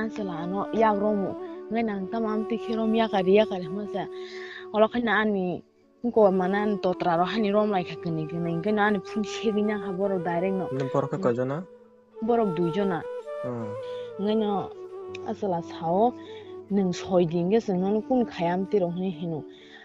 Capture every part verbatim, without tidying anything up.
Chwla ano yak romu. Hwnkhe nang tamo amtwi khe rom yakari yakari hwnsa. Olo khaina ani ko mana ani totra ro hani rom lai kha kwnwi kwnwi. Hwnkhe no ani phung segwi nang kha borok direct no. Nang borok khe koijana? Borok dui jona. Hmm. Hwnkhe no a chwla sao, "Nwng soi di hwnkhe chwng nono kunu khai amtwi rok?" hwnwi hino.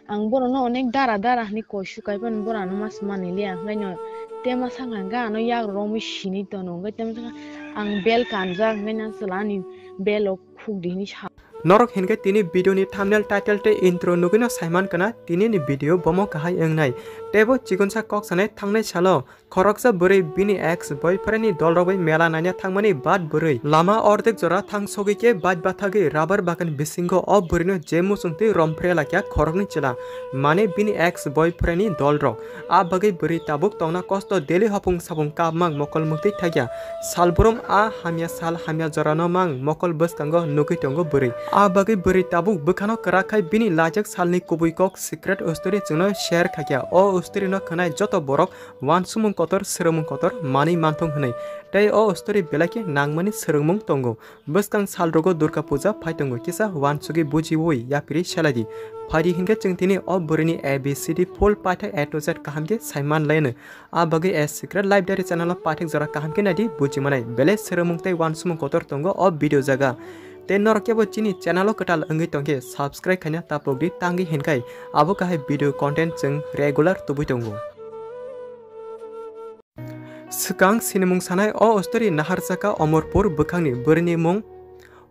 Ang borokno onek dara dara hwnwi koi su kai phano borok ano ma swmani liya, hwnkhe no tema sakha hwnkhe ano yak romwi sini tono, hwnkhe tema sakha ang bel kanjak, hwnkhe no chwla ani bel o khuk di hwnwi sa. Norok hinkhe tini video ni thumbnail, title tei intro nugwino saiman kana tini ni video bomo kahai wngnai. Teibo chikonsa kok sanai thangnai salo khoroksa bwrwi bini ex boyfriend ni dolrogwi mela naina thangmani bad bwrwi lama ordek jora thang sogwi khe bad bathagwi rubber bagan bisingo o bwrwino je muchungtwi romphre lakya khoroknwi chwla, mane bini ex boyfriend ni dolrok. A bagwi bwrwi tabuk tongna kosto, daily hopung sapung kap mang mokol mwktwi thakya. Salbrum a hamya sal hamya jorano mang mokol bwskango nugwi tongo bwrwi. A bagwi bwrwi tabuk bwkhano kwrak khai bini lajak salni kubui kok secret story chwngno share khakya. O story no khwnai joto borok wansumung kotor, swrwngmung kotor manwi manthung hwnwi. Tei o story belai khe nangmani swrwngmung tongo. Bwskang salrogo Durga Puja phai tongo, kisa wansugwi bujiwi yapiri selai di. Phaidi hinkhe chwng tini o bwrwini A B C D full paitha A to Z kaham khe saiman laino. A bagwi A Secret Life Diary channel o paithak jora kaham khe naidi bujimanai. Belai swrwngmung tei wansumung kotor tongo o video jaga. Tei norok kebo chini channel o kwtal wngwi tongkhe subscribe khaina tapokdi, tangwi hinkhai abo kahai video content chwng regular tubui tongo. Swkang sinimung sanai o story naharjaka Omorpur bwkhakni bwrwini mung.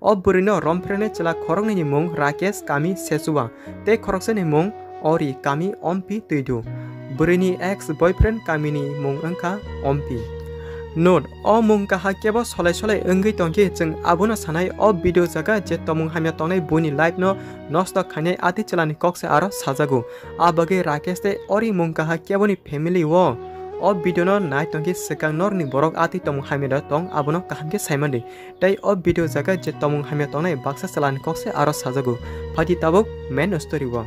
O bwrwino romphrenai chwla khoroknwini mung Rakesh, kami Sechua, tei khoroksani mung Ori, kami Ompi Twidu. Bwrwini ex boyfriend kamini mung wngkha Ompi. Note, o mung kaha kebo solai solai wngwi tongkhe chwng abono sanai, o video jaga je tomung hamya tongnai buini life no nosto khainai ati chwlani kok se aro sajago. A bagwi Rakesh tei Ori mung kaha keboni family o. O video no nai tongkhe swkang norni borok ati tomung hamya da tong abono kaham khe saimandi. Tei o video jaga je tomung hamya tongnai baksa chwlani kok se aro sajago. Phaidi tabuk main story o.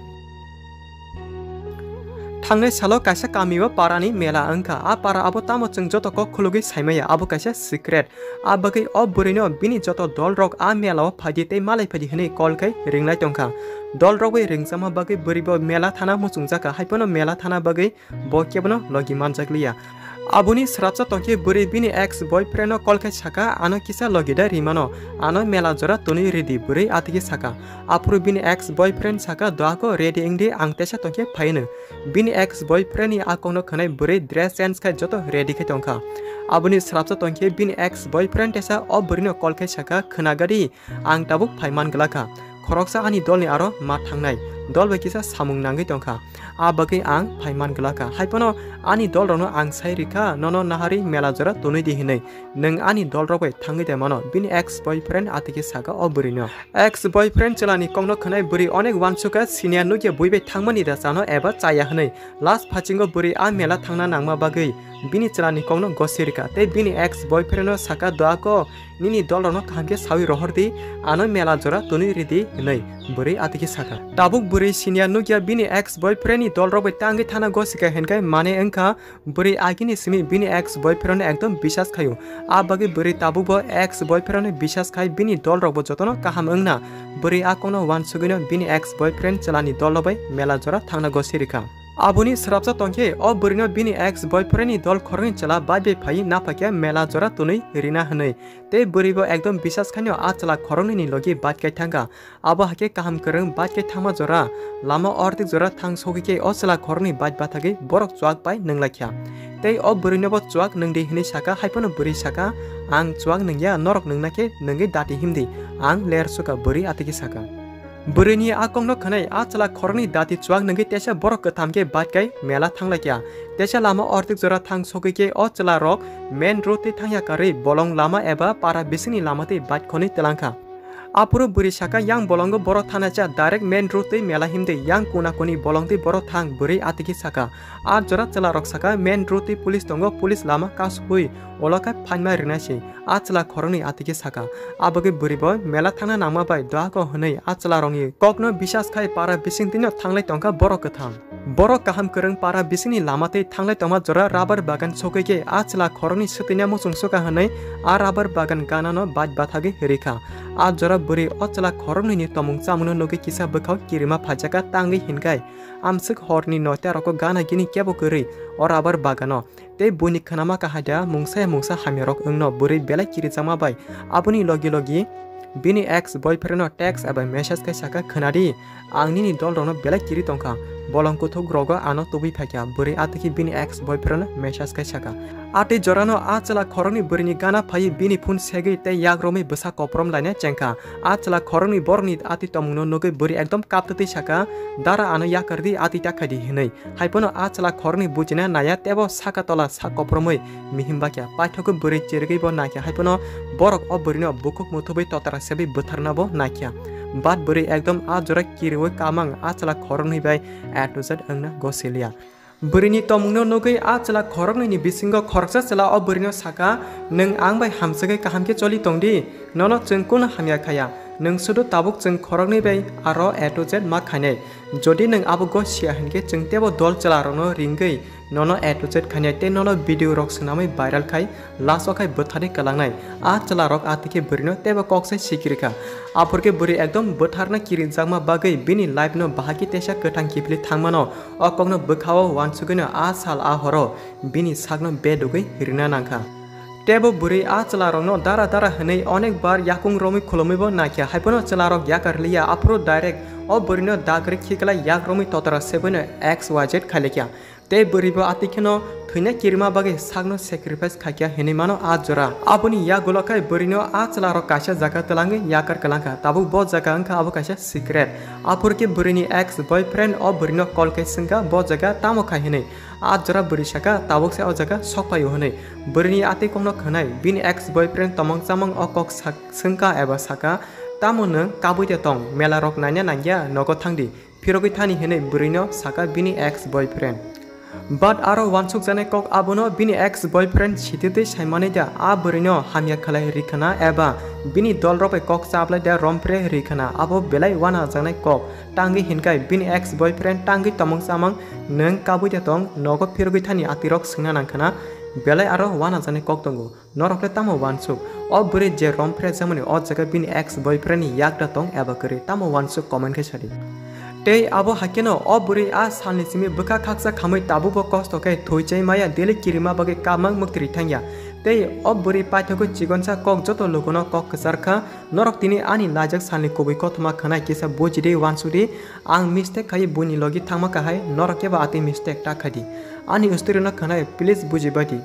Thangnai salo kaisa kami o para ni mela wngkha. A para abo tamo chwng joto kok khulugwi saimaya, abo kaisa secret. A bagwi o bwrwino bini joto dol rok a mela o phaidi tei malai phaidi hwnwi call khai ringlai tongkha. Dol rok bai ringjakma bagwi bwrwi bo mela thana muchungjakha, haiphano mela thana bagwi bo kebono logi manjakliya. Aboni swrapsa tongkhe bwrwi bini ex boyfriend no call khai saka, "Ano kisa logi da rimano, ano mela jora tonwi ridi," bwrwi atigi saka. Aphuru bini ex boyfriend saka, "Doako ready wngdi, ang tesa tongkhe phaino." Bini ex boyfriend ni a kokno khwnai bwrwi dress change khai joto ready khai tongkha. Aboni swrapsa tongkhe bini ex boyfriend tesa o bwrwino call khai saka, "Khwnagadi, ang tabuk phaiman glakha. Khoroksa ani dolni aro ma thangnai. Dol bai kisa samung nangwi tongkha. A bagwi ang phaiman glakha. Haiphano ani dolrokno ang sai rikha, nono naharwi mela jora tonwi di hinwi. Nwng ani dolrok bai thangwi de mano," bini ex boyfriend atigi saka o bwrwino. Ex boyfriend chwlani kokno khwnai bwrwi onek wansukha, senior nukya bui bai thangmani da chano eba chaya hwnwi. Last phasingo bwrwi a mela thangna nangma bagwi bini chwlani kokno gosi rikha tei bini ex boyfriend no saka, "Doako, nini dolrokno kaham khe sawi rohor di, ano mela jora tonwi ridi," hwnwi bwrwi atigi saka. Tabuk bwrwi senior nukya bini ex boyfriend ni dolrok bai tangwi thana gosi kha hinkhe mane wngkha bwrwi agini simi bini ex boyfriend no ekdom bisas khaio. A bagwi bwrwi tabukbo ex boyfriend no bisas khai bini dolrokbo jotono kaham wngna bwrwi a kokno wansugwino bini ex boyfriend chwlani dolrok bai mela jora thangna gosi rikha. Aboni swrapsa tongkhe o bwrwino bini ex boyfriend ni dol khoroknwi chwla bai bai phaiwi naphakya mela jora tonwi rina hwnwi. Tei bwrwibo ekdom bisas khaino a chwla khoroknwini logi bait kai thangkha. Abo hakhe kaham kwrwng bait kai thangma jora, lama ordik jora thang sogwi khe o chwla khoroknwi bait bathagwi borok chuak bai nwnglaikha. Tei o bwrwinobo chuak nwngdi hwnwi saka, haiphano bwrwi saka, "Ang chuak nwngya, norok nwngna khe nwngwi dati himdi, ang ler suka," bwrwi atigi saka. Bwrwini a kokno khwnai a chwla khoroknwi dati chuak nwngwi tesa borok kwtham khe bait kai mela thanglaikha. Tesa lama ordik jora thang sogwi khe o chwla rok main road twi thangya karwi bolong lama eba para bisingni lama twi bait khonwi twlangkha. Aphuru bwrwi saka, "Yang bolongo borok thanacha, direct main road twi mela himdi, yang kuna kuni bolong twi borok thang," bwrwi atigi saka. A jora chwla rok saka, "Main road twi police tongo, police lama kasugwi ulo khe phaima rwnaisi." A chwla khoroknwi atigi saka. Abagwi bwrwi bo mela thangna nangma bai dohako hwnwi a chwla rokni kokno bisas khai para bisingtwino thanglai tongkha borok kwtham. Borok kaham kwrwng para bisingni lama tei thanglai tongma jora rubber bagan sokwi khe a chwla khoroknwi swtwina muchung suka hwnwi a rubber bagan ganano bait bathagwi rikha. A jora bwrwi o chwla khoroknwini tomung chamungno nugwi kisa bwkhao kirima phaijakha tangwi hinkhai amswk horni noita rogo gana gini kebo kwrwi o rubber bagano. Tei buini khwnama kahai da mungsa ya mungsa hamyarok wngno bwrwi belai kirijakma bai. Aboni logi logi bini ex boyfriend no text eba message khai saka, "Khwnadi, ang nini dolrokno belai kiri tongkha, bolong kuthuk rogo ano tubui phaikha." Bwrwi atwkhe bini ex boyfriend no message khai saka. Atwi jorano a chwla khoroknwi bwrwini gana phaiwi bini phone segwi tei yak romwi bwsa koprom laina chengkha. A chwla khoroknwi borokni atwi tongmungno nugwi bwrwi ekdom kaptwtwi saka, "Dara, ano yakardi, atwi ta khaidi," hwnwi. Haiphano a chwla khoroknwi bujina naiya tebo saka tola sak kopromwi mihim bakya. Paithogwi bwrwi chirigwi bo naikha, haiphano borok o bwrwino bukhuk muthubwi totara sebwi bwtharna bo naikha. But bwrwi ekdom a jora kiriwi kamang a chwla khoroknwi bai A to Z wngna gosiliya. Bwrwini tongmungno nugwi a chwla khoroknwini bisingo khoroksa chwla o bwrwino saka, "Nwng ang bai hamswgwi kaham khe choli tongdi, nono chwng kunu hamya khaya, nwng sudu tabuk chwng khoroknwi bai aro A to Z ma khainai. Jodi nwng abo gosiya hinkhe chwng tebo dol chwlarokno ringwi nono A to Z khainai tei nono video rok swnamwi viral khai last o khai bwtharwi kwlangnai." A chwlarok atwkhe bwrwino tebo kok sai sikirikha. Aphurkhe bwrwi ekdom bwtharna kirijakma bagwi bini life no bahai khe teisa kwthang kiphilwi thangmano. O kokno bwkhao uansugwino a sal a horo bini sakno bedugwi rina nangkha. Tebo bwrwi a chwlarokno dara dara hwnwi onek bar yakung romwi khulumwi bo naikha, haiphano chwlarok yakar liya, aphuru direct o bwrwino dagri khiklai yak romwi totara sebwino X Y Z khailikya. Tei bwrwi bo atwi kheno thwina kirima bagwi sakno sacrifice khaikya hinwi mano a jora. Aboni yagulo khai bwrwino a chwlarok kaisa jaga twlangwi yakar kwlangkha, tabuk bo jaga wngkha abo kaisa secret. Aphurkhe bwrwini ex boyfriend o bwrwino call khai swngkha bo jaga tamo khai hinwi. A jora bwrwi saka, "Tabuk se o jaga sok paio," hwnwi. Bwrwini atwi kokno khwnai, bini ex boyfriend tomong chamong o kok sak-, swngkha eba saka, "Tamo nwng kabui de tong, mela rok naina nangya, nogo thangdi, phirogwi thani," hwnwi bwrwino saka bini ex boyfriend. But aro uansukjaknai kok abono bini ex boyfriend sititwi saimani da a bwrwino hamya khlai rikhana eba bini dolrok bai kok chaplai da rompre rikhana, abo belai uanajaknai kok. Tangwi hinkhai bini ex boyfriend tangwi tomong chamang nwng kabui de tong, nogo phirogwi thani atwirok swngna nangkhana, belai aro uanajaknai kok tongo. Norokle tamo uansuk? O bwrwi je romphrejamani o jaga bini ex boyfriend ni yakta tong eba kwrwi, tamo uansuk comment khe sadi. Tei abo haikeno o bwrwi a salni simi bwkha khaksa khamwi tabukbo kosto khe thwi chai maya daily kirima bagwi kamang mwktwrwi thangya. Tei o bwrwi paithogwi chikonsa kok joto lukuno kok kwcharkha, "Norok tini ani laijak salni kubui kothoma khwnai kisa bujidi uansukdi, ang mistake khaiwi buini logi thangma kahai, norok kebo atwi mistake ta khaidi. Ani story no khwnai please bujibadi."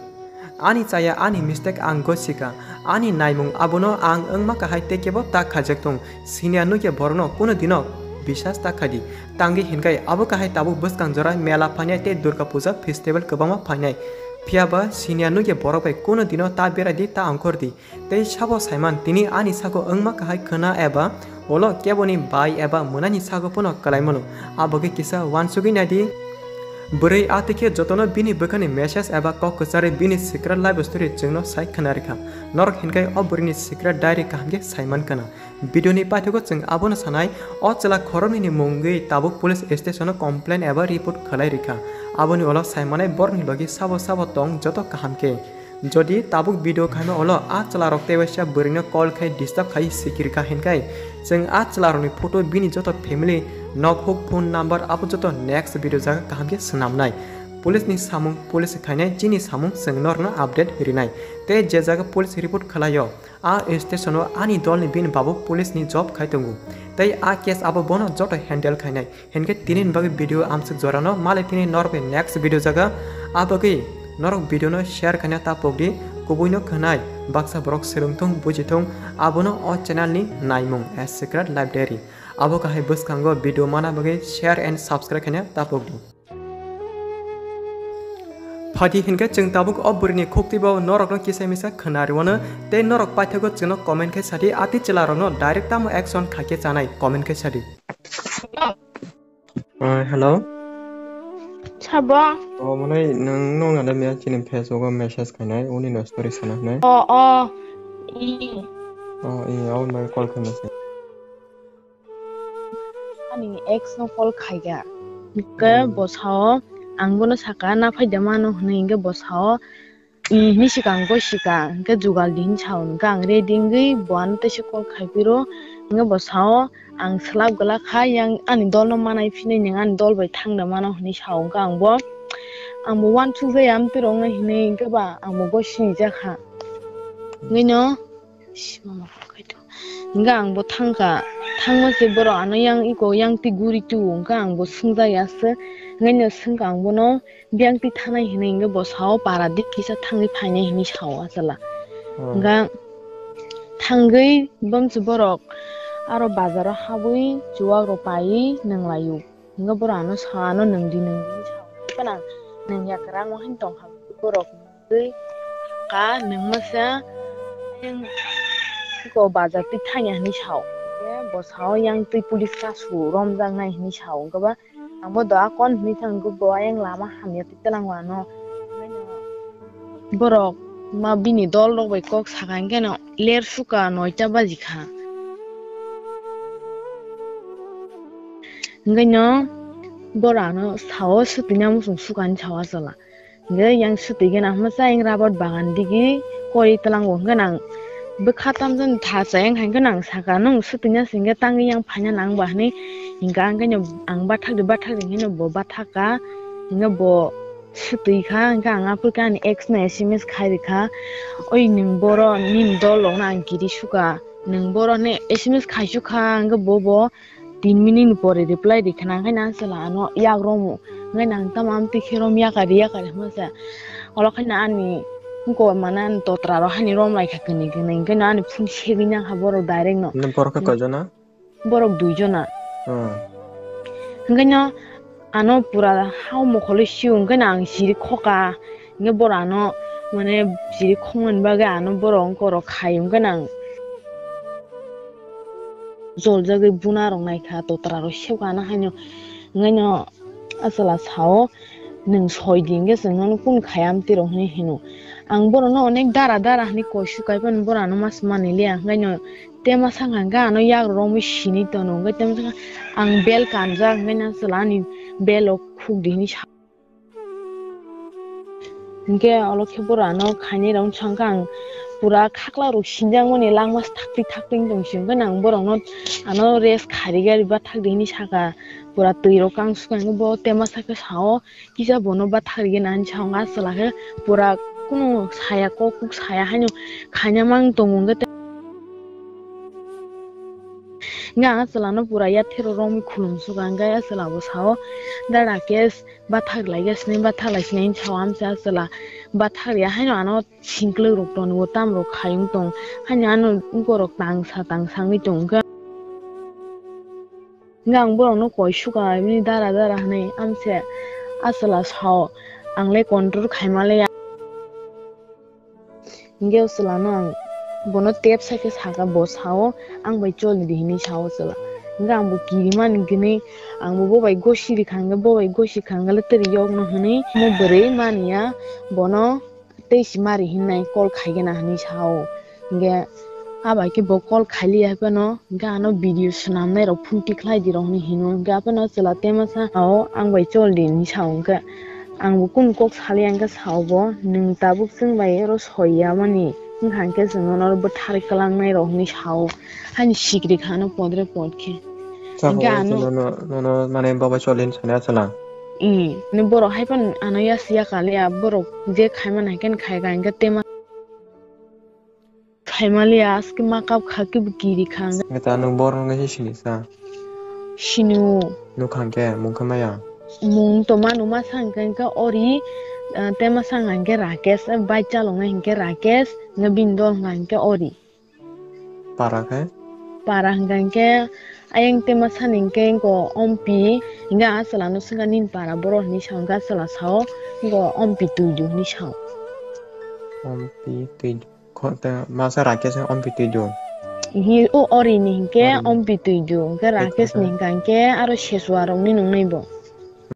Ani chaya ani mistake ang gosika. Ani naimung abono ang wngma kahai tei kebo ta khaijak tong. Siniya nukya borokno kuno dino bisas ta khaidi. Tangwi hinkhai abo kahai tabuk bwskang jora mela phainai tei Durga Puja festival kwbangma phainai. Phiyaba siniya nukya borok bai kuno dino ta beraidi ta ongkhordi. Tei sabo saiman tini ani sago wngma kahai khwna eba ulo keboni bai eba mwnani sago phano kwlaimano. Abagwi kisa uansugwi naidi. Bwrwi atwikhe jotono bini bwkhani message eba kok kwcharwi bini secret life story chwngno sai khwnarikha. Norok hinkhai o bwrwini secret diary kaham khe saiman khwna. Video ni paithago chwng abono sanai, o chwla khoroknwi ni mungwi tabuk police station o complain eba report khwlai rikha. Aboni ulo saimanai borokni logi sabo sabo tong joto kaham khe. Jodi tabuk video khaima ulo a chwlarok tei waisa bwrwino call khai disturb khai sikirkha hinkhai, chwng a chwlarokni photo, bini joto family, nokhuk, phone number abo joto next video jaga kaham khe swnamnai. Police ni samung police khainai, chini samung chwng norokno update rinai. Tei je jaga police report khwlaio, a station o ani dolni bini babuk police ni job khai tongo. Tei a case abo bono joto handle khainai. Hinkhe tini ni bagwi video amswk jorano malai phini norok bai next video jaga. Abagwi norok video no share khaina ta pokdi, kubui no khwnai baksa borok swrwngthung bujithung, abono o channel ni naimung A Secret Life Diary. Abo kahai bwskango video mana bagwi share and subscribe khaina ta pokdi. Phadi hinkhe chwng tabuk o bwrwini khuktibo norokno kisa misa khwna rwano tei norok paithago chwngno comment khai sadi, ati chwlarokno direct tamo action khaikhe chanai comment khai sadi. Ah, hello. Sabo. Oh, mwnai nwng nong nada miya chini Facebook o message khainai, uni no story sana hwnai. Oh, oh. I. Oh, i, aboni bagwi call khaima se. Ani ex no call khaiga. Hwnkhe bo sao, ang bono saka, "Na phai de mano?" hwnwi. Hwnkhe bo sao, "Ih, hinwi swkang bo sika, hwnkhe jugal di," hinwi sao. Hwnkhe ang ready wngwi bo ano teisa call khai phiro, hwnkhe bo sao, "Ang swlap glak kha, yang ani dol no manai phini, nwng ani dol bai thang de mano," hinwi sao. Hwnkhe ang bo, ang bo uansuk jaya amtwi rok no hinwi, hwnkhe ba ang bo gosini jakha. Hwnkhe no, Hwnkhe ang bo thangkha, thangma se borok ano yang iko yang twi guri tu, hwnkhe ang bo swngjak ya se, hwnkhe no swngkha ang bono, "Biyang twi thanai?" hinwi, hwnkhe bo sao, "Para dik kisa thangwi phainai," hinwi sao achwla. Oh. Hwnkhe thangwi bumsu borok aro bazaro habwi chuwak rok paiwi nwnglaio. Hwnkhe borok ano sao, "Ano nwng di, nwng di," hinwi sao. Hwnkhe nang nwng ya kwrang o haino tongkha borok. Twi ka nwng masa yang ko bazar twi thangya hinwi sao. Hwnkhe bo sao yang twi police kasu romjaknai hinwi sao. Hwnkhe ba ang bo doa kon hinwi thang, hwnkhe bo ayang lama hamya twi twlang wano. Borok ma bini dol rok bai kok saka hwnkhe no ler suka noita baji kha. Hwnkhe no borok ano sao swtwi na muchung suka hinwi sao achwla. Hwnkhe yang swtwi gana hwnsa yang rabar bagan digi kori twlango, hwnkhe nang bwkha tamjani tha chayang hai hwnkhe nang saka, "Nwng swtwi na se hwnkhe tangwi yang phaina nang ba?" hwnwi. Hwnkhe ang khe ang bathak di, bathak di hwnkhe bo bathak kha, hwnkhe bo swtwi kha, hwnkhe ang aphuru khe ani ex no S M S khai rikha, "Oi nwng boro nini dol rok no ang kiri suka, nwng boro," hwnwi S M S khai sukha, hwnkhe bo bo tin minute ni pore reply rikha, nang khe nang chwla ano yak romu. Hwnkhe nang tamo amtwi khe rom yakari yakari hwnsa. Olo khe na ani ko mana ani totra ro hani rom lai kha kwnwi kwnwi. Hwnkhe no ani phone segwi nang kha borok direct no. Nang borok khe koi jona? Borok dui jona. Hmm. Hwnkhe no ano pura hao mokholo sio, hwnkhe no ang siri khoka. Hwnkhe borok ano mane siri khoknani bagwi ano borok wngkorok khai, hwnkhe no ang joljagwi buna rok naikha, totra rok seuka ano haino. Hwnkhe no achwla sao, "Nwng soi di, hwnkhe chwng nono kunu khai amtwi rok," hinwi hino. Ang borokno onek dara dara hinwi koi su kai phano borok ano ma swmani liya, hwnkhe no tema sakha hwnkhe ano yak rok romwi sini tono, hwnkhe tema sakha ang bel kanjak, hwnkhe no achwla ani bel rok khuk di hinwi sa. Hwnkhe olo khe borok ano khainai rok wngkha ang pura khakla rok sinjakmani langma thakti thakti wng tong sio, hwnkhe nang borokno ano rest kharwi gari bathak di hinwi saka, pura twi rok kang sukha, hwnkhe bo tema sakhe sao kisa bono bathak rigi nani sao, wngkha achwla khe pura kunu saya kok kuk saya haino khaina mang tongo, hwnkhe te-, hwnkhe ang achwla no pura yathero romwi khulum sukha, hwnkhe achwla bo sao, "Da Rakesh, bathak lai ya sini, bathak lai sini," hinwi sao amsa achwla. Bathak ya haino ano singkwlwk rok tongo, tam rok khayung tong. Haino ano borok tangsa tangsa wngwi tong kha. Hwnkhe ang borok no koi suka bini dara dara hinwi amse achwla sao, ang le control khaima le ya. Hwnkhe o chwla no ang bono tep sai khe saka, bo sao, "Ang bai choli di," hinwi sao chwla. Hwnkhe ang bo kirimani hwnwi ang bo bo bai gosi rikha, hwnkhe bo bai gosi kha hwnkhe le twrwi yok no hinwi mo bwrwi mani ya bono tei si mari hinwi call khai gana hinwi sao. Hwnkhe abo hai khe bo call khai liya hai phano, hwnkhe ano video swnamnai rok phone tikhlai di rok hinwi hino. Hwnkhe aphano chwla tema sa, "O ang bai chol di," hinwi sao. Hwnkhe ang bo kunu kok saliya, hwnkhe sao bo, "Nwng tabuk chwng bai oro soi ya mani wngkha, hwnkhe chwng nono oro bwtharwi kwlangnai rok," hinwi sao. Haini sikri kha ano podre pod khe. Hwnkhe ano nono, nono mane bo bai chol di hinwi sanai achwla. Ih, borok hai phano ano yasi yakaliya, borok je khaimani hai khe khai kha, hwnkhe tema khaimaliya, aske ma kap kha khe bo kiri kha hwnkhe. Hwnkhe ta nwng borok no khe sini sa? Sini o. Nukha hwnkhe mung khe maya? Mung to ma numa sa hwnkhe, hwnkhe ori, ah, tema sa hwnkhe Rakesh, eh, bike chaloknai hwnkhe Rakesh, hwnkhe bini dol hwnkha hwnkhe ori. Para khe? Para hwnkha hwnkhe ayang tema sani hwnkhe wngkha Ompi, hwnkhe a chwla no swngkha nini para borok hinwi sa hwnkhe a chwla sao wngkha Ompi Tuidu hinwi sao. Ompi Tuidu. Kho-, te masa Rakesh Ompi Tuidu. Hi, o ori ni hinkhe ori ni. Ompi Tuidu, hinkhe Rakesh ni hinkha hinkhe aro Seswa rok ni nungnai bo.